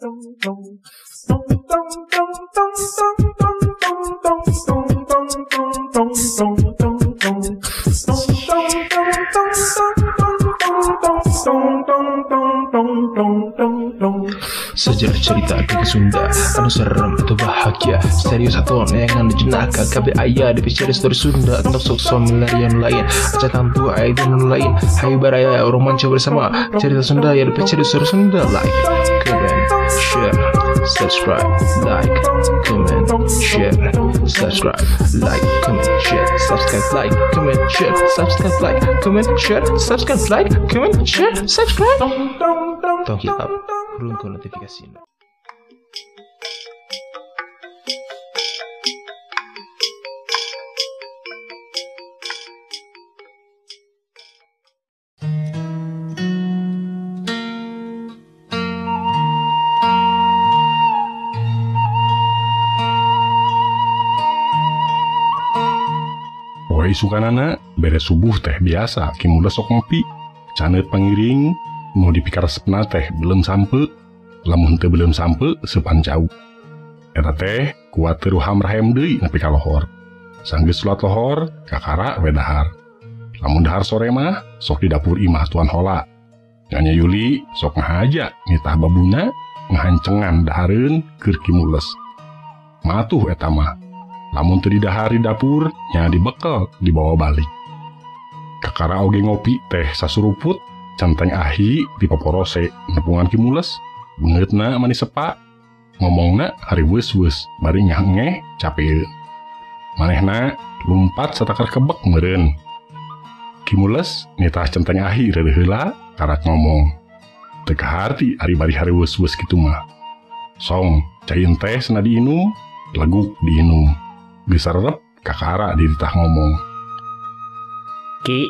Sejarah cerita dari Sunda, anu serem atau bahagia, serius atau neangan jenaka, kabeh aya di bicara story Sunda, untuk sok milarian lain, aca tantu aya dan lain, hayu baraya romanca bersama, cerita Sunda ya di bicara story Sunda, like, comment, share, subscribe, like, comment, share, subscribe, like, comment, share, subscribe, like, comment, share, subscribe, like, comment, share, subscribe, like, comment, share, subscribe. Tong hilap, rungko notifikasi. Poe isukanana beres subuh teh biasa Ki Mules sok ngopi caneut pangiring nu dipikaresepna teh belum sampe, lamun teu belum sampe seupan cau. Eta teh kuat teu ruham rahem deui nepi ka lohor. Sanggeus salat lohor kakara we dahar. Lamun dahar sore mah sok di dapur imah tuan hola. Nyonya Yuli sok ngahaja nitah babuna ngahancengan dahareun keur Ki Mules. Matuh eta mah. Lamun teu didahar di dapur nya dibekel dibawa balik. Kakara oge ngopi teh sasuruput centeng ahi di paporose nepungan Ki Mules, beungeutna manis sepa, ngomongna hari weus-weus bari ngeh capeun. Manehna lumpat satakar kebek meureun. Ki Mules nitah centeng ahi reureuh heula karak ngomong. Teu kaharti ari bari hari weus-weus kitu mah. Song cain teh cenah diinum, leguk diinum. Geus sarerep kakara dititah ngomong. Ki,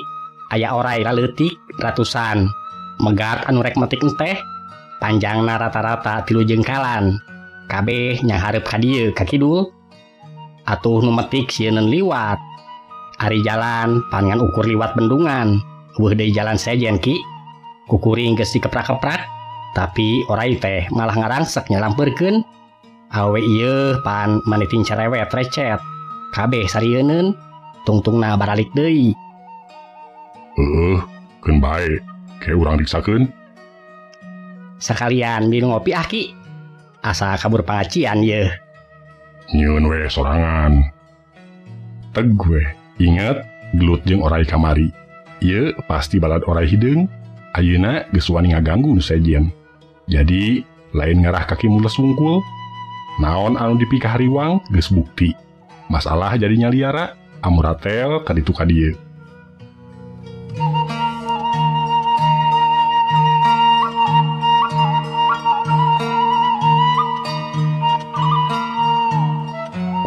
aya orai laleutik ratusan megat anu rek metik teh panjangna rata-rata 3 jengkalan kabeh nyanghareup ka dieu ka kidul atuh nu metik sieun liwat ari jalan pan ngan ukur liwat bendungan eueuh deui jalan sejen Ki kukuring geus dikeprak-keprak tapi orai teh malah ngarangsek nyalampeurkeun awe ieu pan maniting cerewet recet kabeh sarieunun tungtungna baralik deui. Heeh, keun bae, ke urang diksakeun. Sekalian minum ngopi ah Ki. Asa kabur pangacian yeuh. Nyieun we sorangan. Teg we, inget gelut jeung orai kamari. Ieu pasti balad orai hideung, ayeuna geus wani ngaganggu nu sejen. Jadi lain ngarah ka Ki Mules wungkul. Naon anu dipikahariwang geus bukti. Masalah jadi nyaliara, amuratel ka ditu ka dieu.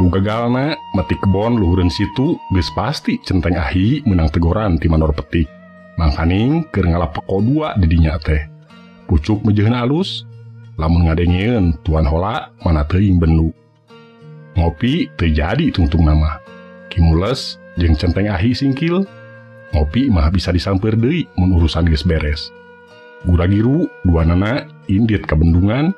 Ku gagalna metik kebon luhureun situ geus pasti centeng ahi meunang tegoran ti manor petik. Mangkaning keur ngalapeko dua di dinya teh. Pucuk mejeheun alus, lamun ngadengeun tuan hola mana teuing bendu. Ngopi teu jadi tungtung nama. Ki Mules jeung centeng ahi singkil. Ngopi mah bisa disamper deui mun urusan geus beres. Gura-giru duanana indit ka bendungan.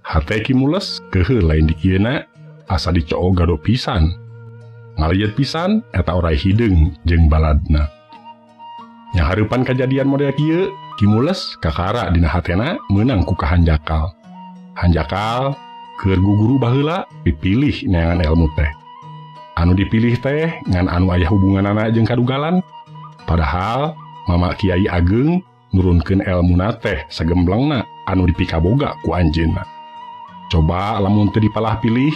Hate Ki Mules kehe lain dikieuna asa dicoog gado pisan. Ngaliet pisan eta orai hideung jeung baladna. Nyahareupan kajadian model kieu, Ki Mules kakara dina hatena meunang ku kahanjakal. Hanjakal keur guguru baheula dipilih neangan ilmu teh. Anu dipilih teh ngan anu aya hubunganana jeung kadugalan. Padahal Mama Kiai Ageng nurunkeun elmuna teh sagemblengna anu dipikaboga ku anjeunna. Coba lamun teu dipalah pilih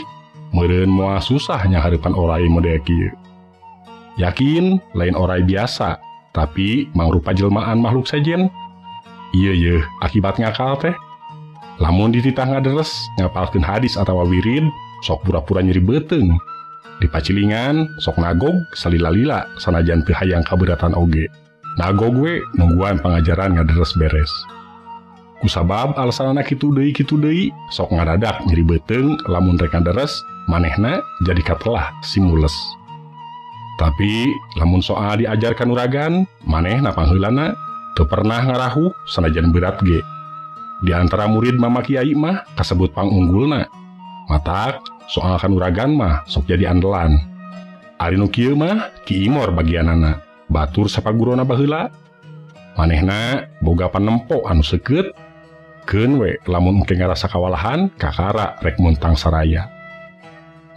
meureun moal susah nyahareupan orai model kieu. Yakin lain orai biasa, tapi mangrupa jelmaan makhluk sejen. Ieu yeuh akibat ngakal teh. Lamun dititah ngaderes ngapalkeun hadis atawa wirid, sok pura-pura nyeri beuteung. Di pacilingan sok nagog salila-lila sanajan teu hayang kaberatan oge. Nagog we nungguan pangajaran ngaderes beres. Kusabab alasanana kitu deui sok ngadadak nyeri beuteung lamun rek ngaderes manehna jadi katelah si Mules. Tapi lamun soal diajar kanuragan manehna pangheulana teu pernah ngarahu sanajan berat ge. Di antara murid Mama Kiai mah kasebut pangunggulna. Matak soal kanuragan mah sok jadi andalan. Ari nu kieu mah Ki Imor bagianana, batur sapagurona baheula. Manehna boga panempo anu seukeut, keun we lamun engke ngarasa kawalahan kakara rek muntang saraya.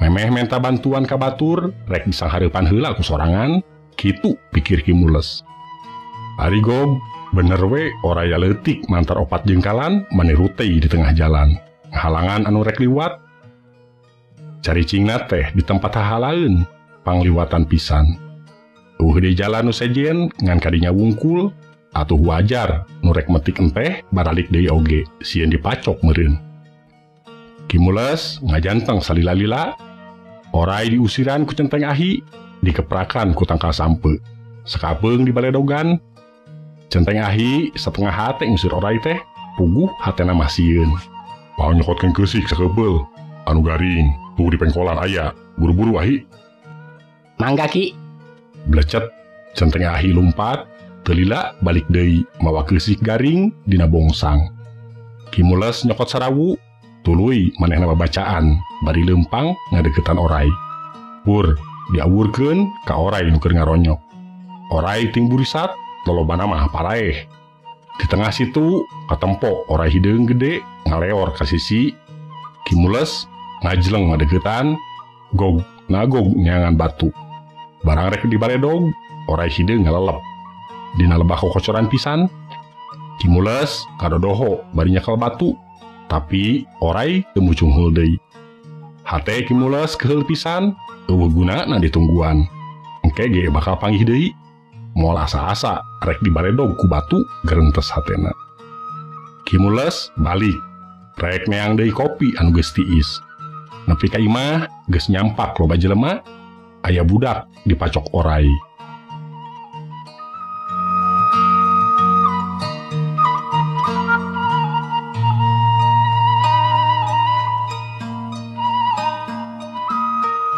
Memeh menta bantuan ka batur rek disanghareupan heula ku sorangan, kitu pikir Ki Mules. Ari Gog bener we oraya leutik mantar 4 jengkalan mani rutei di tengah jalan. Ngahalangan anu rek liwat. Caricingna teh di tempat hahalaeun, pangliwatan pisan. Eueuh deui jalan nu sejen ngan kadinya wungkul, atuh wajar nu rek metik enteh baralik deui oge sieun dipacok meureun. Ki Mules ngajanteng salila-lila, orai diusiran ku centeng ahi, dikeprakan ku tangkal sampe. Sakapeung di baledogan. Centeng ahi setengah hate ngusir orai teh, puguh hatena mah sieun. Pao nyokotkeun keusik sakebeul, anu garing, tuh di pengkolan aya, buru-buru ahi. Mangga Ki. Blecet, centeng ahi lumpat, teu lila balik deui mawa keusik garing dina bongsang. Ki Mules nyokot sarawu, tuluy manehna babacaan bari leumpang ngadeukeutan orai. Pur diawurkeun ka orai nu keur ngaronyok. Orai ting burisat, lolobana mah paraeh. Di tengah situ katempo orai hideung gede ngaleor ka sisi. Ki Mules ngajleng ngadeukeutan, gog nagog nyangan batu. Barang rek dibaledog, orai hideung ngalelep. Dina lebah kokocoran pisan. Ki Mules kadodoho bari nyekel batu, tapi orai teu mucunghul deui. Hate Ki Mules keheul pisan, eueuh gunana ditungguan. Engke ge bakal panggih deui. Moal asa-asa rek dibaledog ku batu gerentes hatena. Ki Mules balik, rek neang deui kopi anu geus tiis. Nepi ka imah geus nyampak loba jelema, aya budak dipacok orai.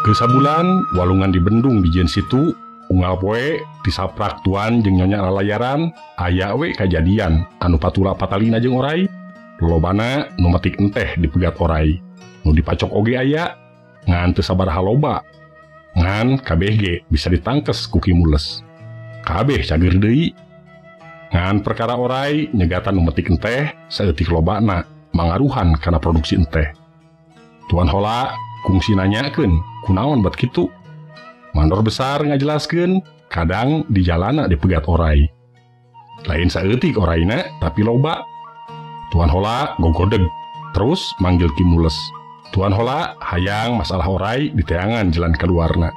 Geus sabulan walungan dibendung di jen situ, unggal poe disaprak tuan jeung nyonya lalayaran, aya we kajadian anu patula patalina jeung orai. Lolobana nu metik enteh dipegat orai, nu dipacok oge aya, ngan teu sabaraha loba. Ngan kabeh ge bisa ditangkes ku Ki Mules. Kabeh cager deui. Ngan perkara orai nyegatan nu metik enteh saeutik lobana mangaruhan kana produksi enteh. Tuan Hola kungsi nanyakeun kunaon bet kitu. Mandor besar ngajelaskeun kadang di jalana dipegat orai. Lain saeutik oraina tapi loba. Tuan Hola gogodeg terus manggil Ki Mules. Tuan Hola hayang masalah orai diteangan jalan keluarna.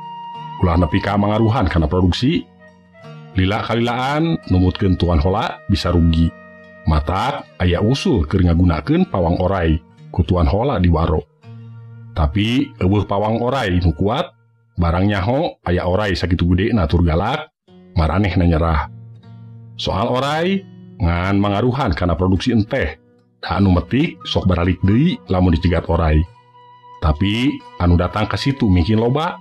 Ulah nepi ka mangaruhan kana produksi. Lila kalilaan numutkeun Tuan Hola bisa rugi. Matak aya usul keur ngagunakeun pawang orai ku Tuan Hola diwaro. Tapi eueuh pawang orai nu kuat, barang nyaho aya orai sakitu gedena tur galak, maranehna nyerah. Soal orai ngan mangaruhan kana produksi enteh, da anu metik sok baralik deui lamun dicegat orai. Tapi anu datang ka situ mungkin loba,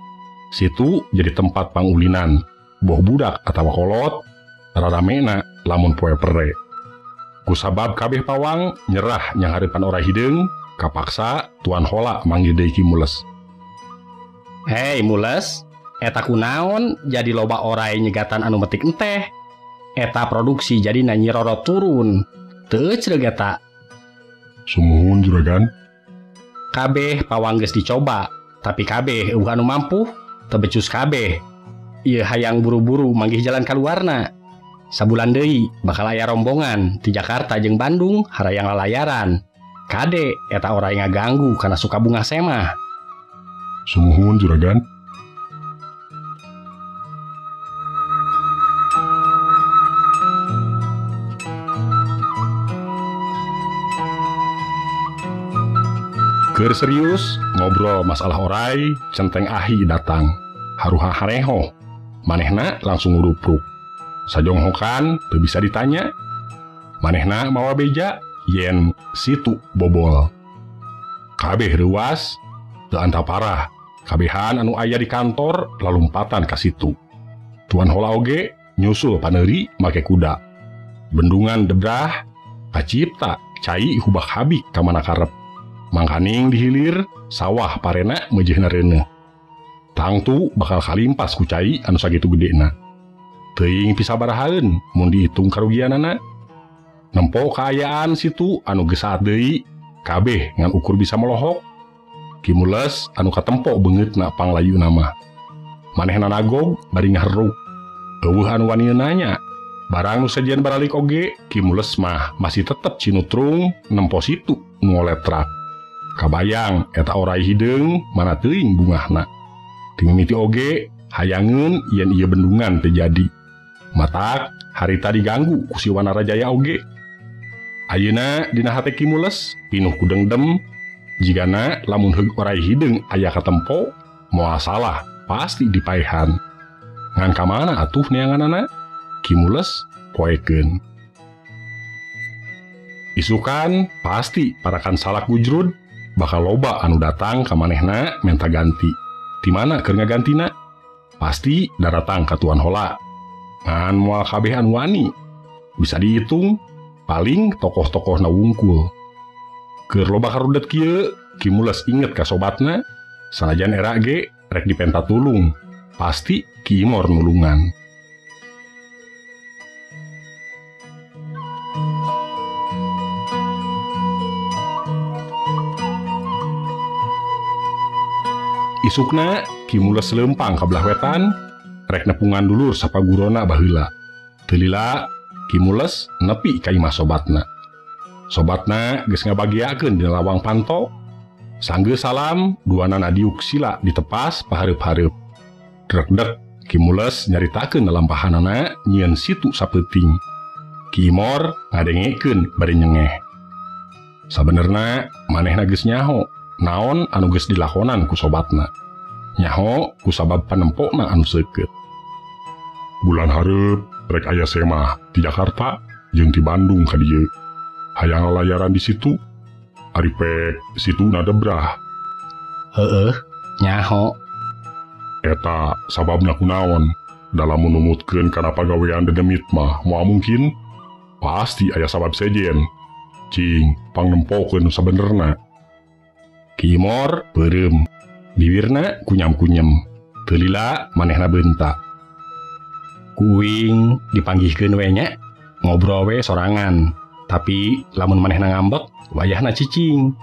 situ jadi tempat pangulinan, boh budak atawa kolot, raramena lamun poe pere. Kusabab kabeh pawang nyerah nyanghareupan orai hideung, kapaksa Tuan Hola manggil deui Ki Mules. Hei Mules, eta kunaon jadi loba orai nyegatan anu metik enteh. Eta produksi jadi nanyirorot turun. Teu ceureuh eta. Sumuhun juragan. Kabeh pawang geus dicoba, tapi kabeh eueuh anu mampu, teu becus kabeh. Ieu hayang buru-buru manggih jalan kaluarna. Sabulan deui bakal aya rombongan ti Jakarta jeung Bandung harayang lalayaran. Kade eta orai ngaganggu kana suka bunga semah. Sumuhun juragan. Keur serius ngobrol masalah orai, centeng ahi datang. Haruha hareho, manehna langsung ngurupruk. Sajonghokan teu bisa ditanya. Manehna mawa beja yen situ bobol. Kabeh reuas teu anta parah. Kabehan anu aya di kantor lalumpatan ka situ. Tuan Hola oge nyusul paneuri make kuda. Bendungan debrah kacipta Cai hubak-habik ka mana karep. Mangkaning dihilir sawah parena meujeuhna reuneuh. Tangtu bakal kalimpas ku cai anu sakitu gedena. Teuing pisabarahaeun mun dihitung karugianana. Nempo kaayaan situ anu geus saat deui kabeh ngan ukur bisa melohok. Ki Mules anu katempo beungeutna panglayuna mah. Manehna nagog bari ngaheruk. Eueuh anu wani nanya. Barang nu sejen baralik oge Ki Mules mah masih tetep cinutrung nempo situ nu ngoletrak. Kabayang eta orai hideung mana teuing bungahna. Timimiti oge hayangeun yen ieu bendungan teu jadi. Matak harita diganggu ku si Wanarajaya oge. Ayeuna dina hate Ki Mules pinuh ku dengdem jigana lamun heug orai hideung aya katempo moal salah pasti dipaehan. Ngan ka mana atuh neanganana? Ki Mules poekeun. Isukan pasti parakan salak gujrud bakal loba anu datang ka manehna menta ganti. Di mana keur ngagantina? Pasti daratang ka tuan hola. Ngan moal kabeh anu wani. Bisa dihitung paling tokoh-tokohna wungkul. Keur loba karudet kieu, Ki Mules inget ka sobatna, sanajan era ge rek dipenta tulung, pasti Ki Imor nulungan. Isukna Ki Mules leumpang ka belah wetan, rek nepungan dulur sapagurona baheula. Teu lila Ki Mules nepi ka imah sobatna. Sobatna geus ngabagiakeun dina lawang panto. Sanggeus salam duanana diuk sila ditepas pahareup-hareup. Drekdek Ki Mules nyaritakeun lalampahanana nyieun situ sapeuting. Ki Imor ngadengekeun bari nyengeh. Sabenerna manehna geus nyaho naon anu geus dilakonan ku sobatna. Nyaho ku sabab panempokna anu seukeut. Bulan hareup rek aya semah di Jakarta jeung di Bandung ka dieu. Hayang lalayaran di situ. Ari pek situ nadebrah. Heueuh, nyaho. Eta sababna kunaon dalam numutkeun kana pagawean dedemit mah moal mungkin. Pasti aya sabab sejen. Cing pangnempokeun nu sabenerna. Ki Imor beureum, bibirna kunyam-kunyem, teu lila manehna beunta. Kuing dipanggihkeun we nya, ngobrol we sorangan. Tapi lamun manehna ngambek, wayahna cicing.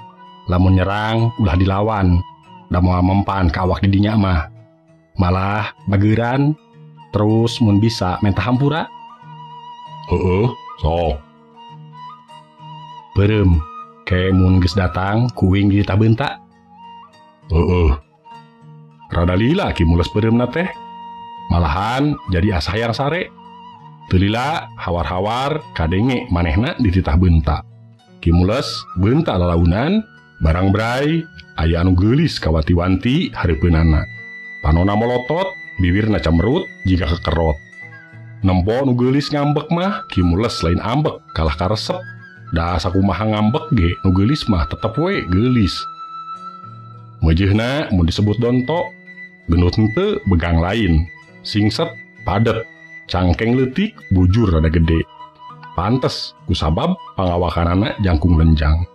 Lamun nyerang ulah dilawan, da moal mempan ka awak di dinya mah. Malah bageuran, terus mun bisa menta hampura. Heueuh, sok. Beureum. Ke mun geus datang kuing dititah beunta. Heueuh. Rada lila Ki Mules beureumna teh. Malahan jadi asa hayang sare. Teu lila hawar-hawar kadenge manehna dititah beunta. Ki Mules beunta lalaunan barang bray aya anu geulis kawanti-wanti hareupeunana. Panona molotot, bibirna camerut jiga kekerot. Nempo nu geulis ngambek mah Ki Mules lain ambek kalah karesep. Da sakumaha ngambek ge nu geulis mah tetep we geulis. Meujeuhna mun disebut donto, gendut henteu begang lain, singset padet, cangkeng leutik bujur rada gede. Pantes kusabab pangawakanana jangkung lenjang.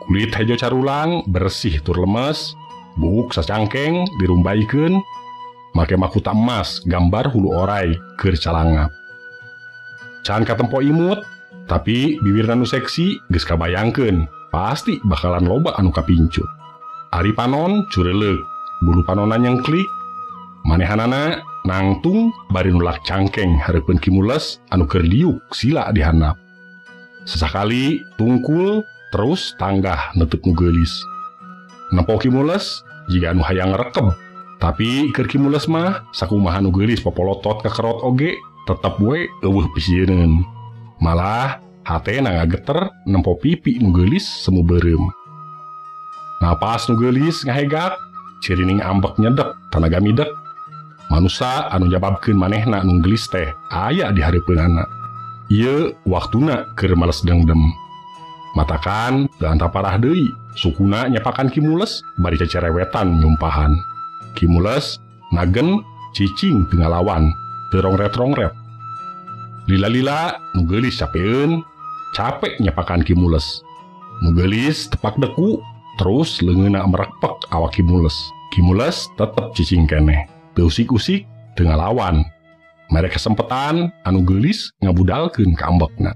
Kulit hejo carulang bersih tur lemes, buuk sacangkeng dirumbaikeun, make makuta emas gambar hulu orai keur calangap. Can katempo imut, tapi bibirna nu seksi geus kabayangkeun, pasti bakalan loba anu kapincut. Ari panon cureuleuk, bulu panonna nyengklik, manehanana nangtung bari nulak cangkeng hareupeun Ki Mules anu keur diuk sila dihandap. Sesakali tungkul terus tanggah neuteuk nu geulis. Nempo Ki Mules jiga anu hayang rekeb, tapi keur Ki Mules mah sakumaha nu geulis popolotot kekerot oge tetep we eueuh pisieun. Malah hatena ngageter nempo pipi nu geulis semu beureum. Napas nu geulis ngahegak, cirining ambek nyedek tanaga midek. Manusa anu nyababkeun manehna nu geulis teh aya di hareupeunana. Ieu waktuna keur males dengdem. Matakan teu antaparah deui, sukuna nyepakan Ki Mules bari cecerewetan nyumpahan. Ki Mules nagen cicing teu ngalawan, teu rongret-rongret. Lila-lila nu geulis capeun, capek nyepakan Ki Mules. Nu geulis tepak deku terus leungeunna merekpek awak Ki Mules. Ki Mules tetep cicing keneh. Teu usik-usik teu ngalawan. Mere kesempatan anu geulis ngabudalkeun ka ambekna.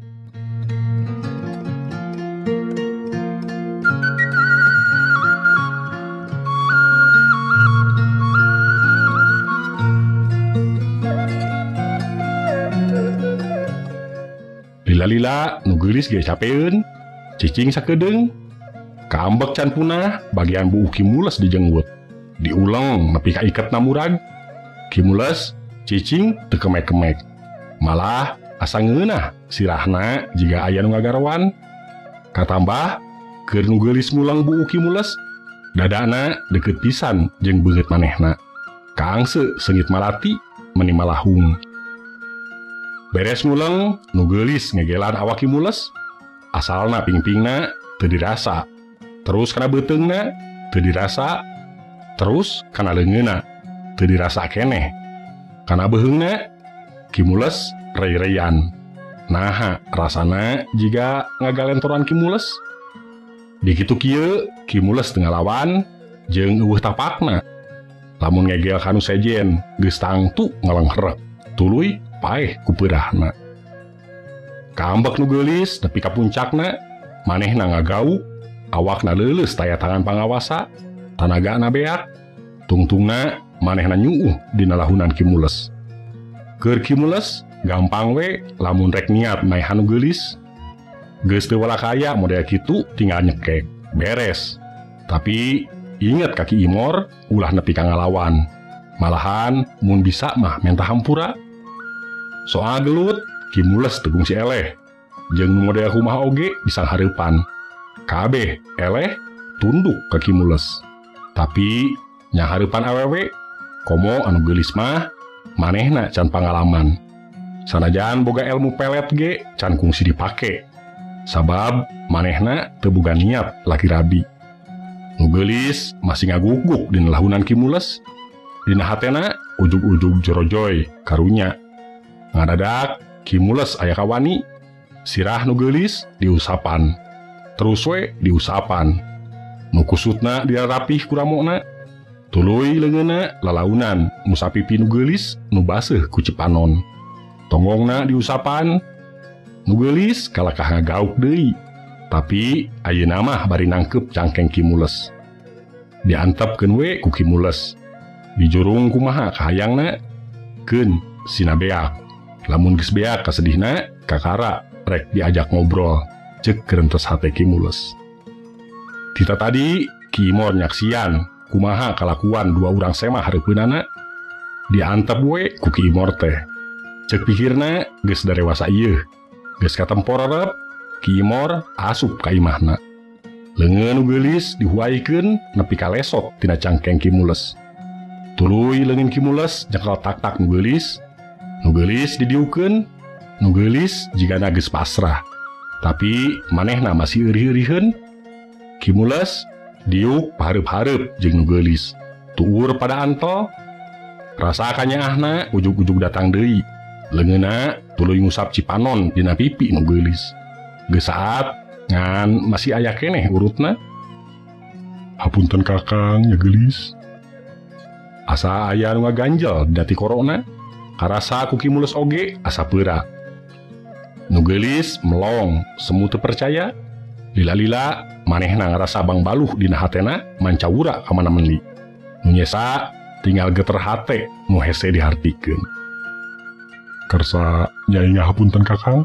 Lila-lila nu geulis ge capeun, cicing sakedeung, kaambek can punah bagian buuh Ki Mules dijenggut. Diuleng nepi ka iketna murag. Ki Mules cicing teu kemek-kemek. Malah asa ngeunah sirahna jiga aya nu ngagaroan. Katambah keur nu geulis ngulang buuh Ki Mules, dadana deukeut pisan jeung beungeut manehna. Kaangse seungit malati meni malahung. Beres nguleng, nu geulis ngegelan awak Ki Mules, asalna pingpingna teu dirasa, terus kana beuteungna teu dirasa, terus kana leungeunna teu dirasa keneh, kana beuheungna Ki Mules rey-reyan. Naha rasana jiga ngagalentoran Ki Mules. Dikitu kieu Ki Mules teu ngalawan jeung eueuh tapakna. Lamun ngegel kanu sejen geus tangtu ngalengherek, tuluy paeh ku peurahna. Kaambek nu geulis nepi ka puncakna, manehna ngagauk, awakna leuleus taya tangan pangawasa, tanagana beak, tungtungna manehna nyuuh dina lahunan Ki Mules. Keur Ki Mules gampang we lamun rek niat maehan nu geulis. Geus teu walakaya model kitu tinggal nyekek, beres. Tapi inget ka Ki Imor ulah nepi ka ngalawan. Malahan mun bisa mah menta hampura. Soal gelut, Ki Mules tegung si eleh. Jeung nu model kumaha oge disanghareupan. Kabeh eleh tunduk ka Ki Mules. Tapi nyahareupan awewe, komo anu geulis mah manehna can pangalaman. Sanajan boga ilmu pelet ge can kungsi dipake. Sabab manehna teu boga niat laki rabi. Nu geulis masih ngaguguk dina lahunan Ki Mules. Dina hatena ujug-ujug jorojoy karunya. Ngadadak Ki Mules aya kawani, sirah nu geulis diusapan, terus we diusapan. Nu kusutna dirarapih ku ramona, tuluy leungeunna lalaunan musapipi nu geulis nu baseuh ku cipanon. Tonggongna diusapan, nu geulis kalakah ngagauk deui. Tapi ayeuna mah bari nangkep cangkeng Ki Mules. Diantepkeun we ku Ki Mules. Dijurung kumaha kahayangna, keun sina beak. Lamun geus beak kasedihna kakara rek diajak ngobrol, ceuk kerentes hate Ki Mules. Tita tadi Ki Imor nyaksian kumaha kalakuan dua urang semah hareupeunana. Diantep we ku Ki Imor teh. Ceuk pikirna geus darewasa ieu. Geus katempo rerep, Ki Imor asup ka imahna. Leungeun nu geulis dihuaikeun nepi ka lesot tina cangkeng Ki Mules. Tuluy leungeun Ki Mules nyekel tak-tak nu geulis. Nu geulis didiukeun, nu geulis jigana geus pasrah. Tapi manehna masih eurih-euriheun. Ki Mules diuk pahareup-hareup jeung nu geulis. Tuur pada anto, rasa kanyaahna ujug-ujug datang deui. Leungeunna tuluy ngusap cipanon dina pipi nu geulis. Geus saat ngan masih aya keneh urutna. Hapunten kakang nya geulis. Asa aya nu ngaganjel dina tikorona. Karasa ku Ki Mules oge asa peura. Nu geulis melong, semu teu percaya. Lila-lila manehna ngarasa bangbaluh dina hatena mancawura ka mana mendi. Nu nyesa tinggal geter hate nu hese dihartikeun. Karsa nyai ngahapunten kakang.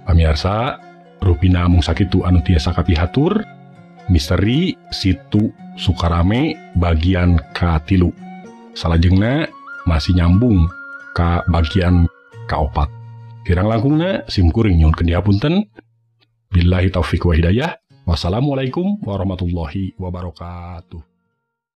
Pamiarsa, rupina mung sakitu anu tiasa kapihatur, misteri Situ Sukarame bagian ka-3. Salajengna masih nyambung ka bagian ka-4. Kirang langkungna sim kuring nyuhunkeun dihapunten. Billahi taufik wa hidayah. Wassalamualaikum warahmatullahi wabarakatuh.